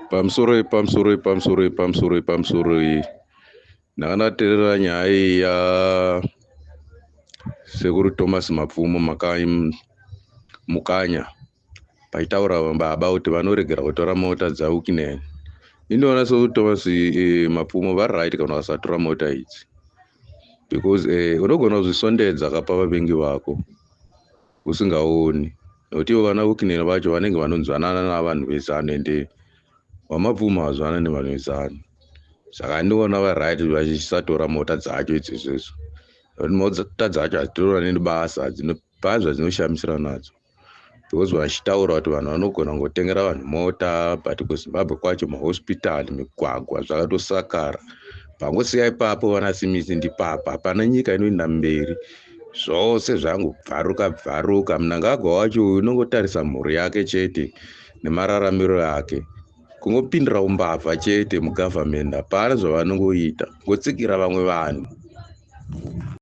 Pamusoroi, pamusoroi, pamusoroi, pamusoroi, pamusoroi. Ndanga ndateerera nyaya iyi yasekuru Thomas Mapfumo Mukanya pachitaura baba kuti vanoregera kutora mota dzaWicknell. Inoona sekuti Thomas Mapfumo vari right kana vasatora mota idzi, because unogona kuzvisondedza kapa vavengi vako usingaoni, nekuti ivo vana Wicknell vacho vanenge vanonzwanana navanhu veZANU, ende vaMapfumo havazwanani nevanhu veZANU. Saka ndinoona vari right vachisatora mota dzacho idzozvo, nekuti mota dzacho hadzitorina nebasa, pane zvadzinoshamisira nadzo, because vachitaura kuti vanhu vanogona kungotengera vanhu mota, but kuZimbabwe kwacho mahospitari, migwagwa zvakatosakara. Pangosiya ipapo vanasimisi ndipapa, hapana nyika inoenda mberi, zvose zvangobvaruka bvaruka. Mnangagwa wacho unongotarisa mhuri yake chete nemararamiro ake, kungopindira umbavha chete mugavhamendi, hapana zvavanongoita, kungotsikira vamwe vanhu.